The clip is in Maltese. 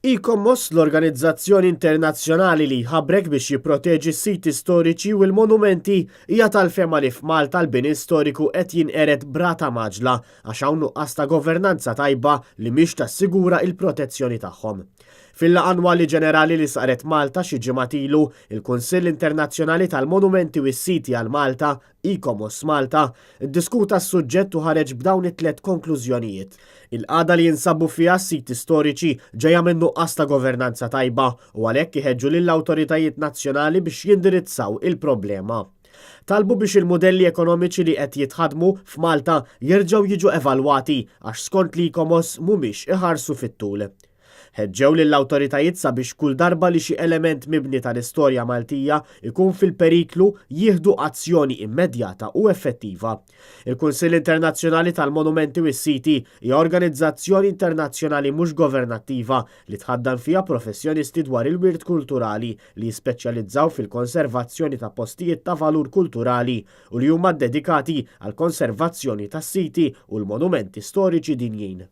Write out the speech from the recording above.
ICOMOS, l-organizzazzjoni internazzjonali li jħabrek biex jipproteġi s-siti storiċi u l-monumenti, hija tal-fehma li f'Malta l-bini storiku qed jinqered b'rata mgħaġġla għax hawn nuqqas ta' governanza tajba li mhix tassigura il-protezzjoni tagħhom. Fil-laqgħa annwali ġenerali li saret Malta xi ġimgħat ilu, il-Kunsill Internazzjonali tal-Monumenti u s-Siti għal Malta, ICOMOS Malta, iddiskuta s-suġġett u ħareġ b'dawn it-tliet konklużjonijiet. Il-qagħda li jinsabu fiha s-siti storiċi ġejja minn nuqqas ta' governanza tajba u għalhekk iħeġġu lill-awtoritajiet nazzjonali biex jindirizzaw il-problema. Talbu biex il-mudelli ekonomiċi li qed jitħadmu f'Malta jerġgħu jiġu evalwati għax skont l-ICOMOS mhumiex iħarsu fit-tul. Ħeġġew lill-awtoritajiet sabiex kull darba li xi element mibni tal-istorja Maltija ikun fil-periklu jieħdu azzjoni immedjata u effettiva. Il-Kunsill Internazzjonali tal-Monumenti u s-Siti hija organizzazzjoni internazzjonali mhux governattiva li tħaddan fiha professjonisti dwar il-wirt kulturali li jispeċjalizzaw fil-konservazzjoni ta' postijiet ta' valur kulturali u li huma dedikati għall-konservazzjoni tas-siti u l-monumenti storiċi dinjin.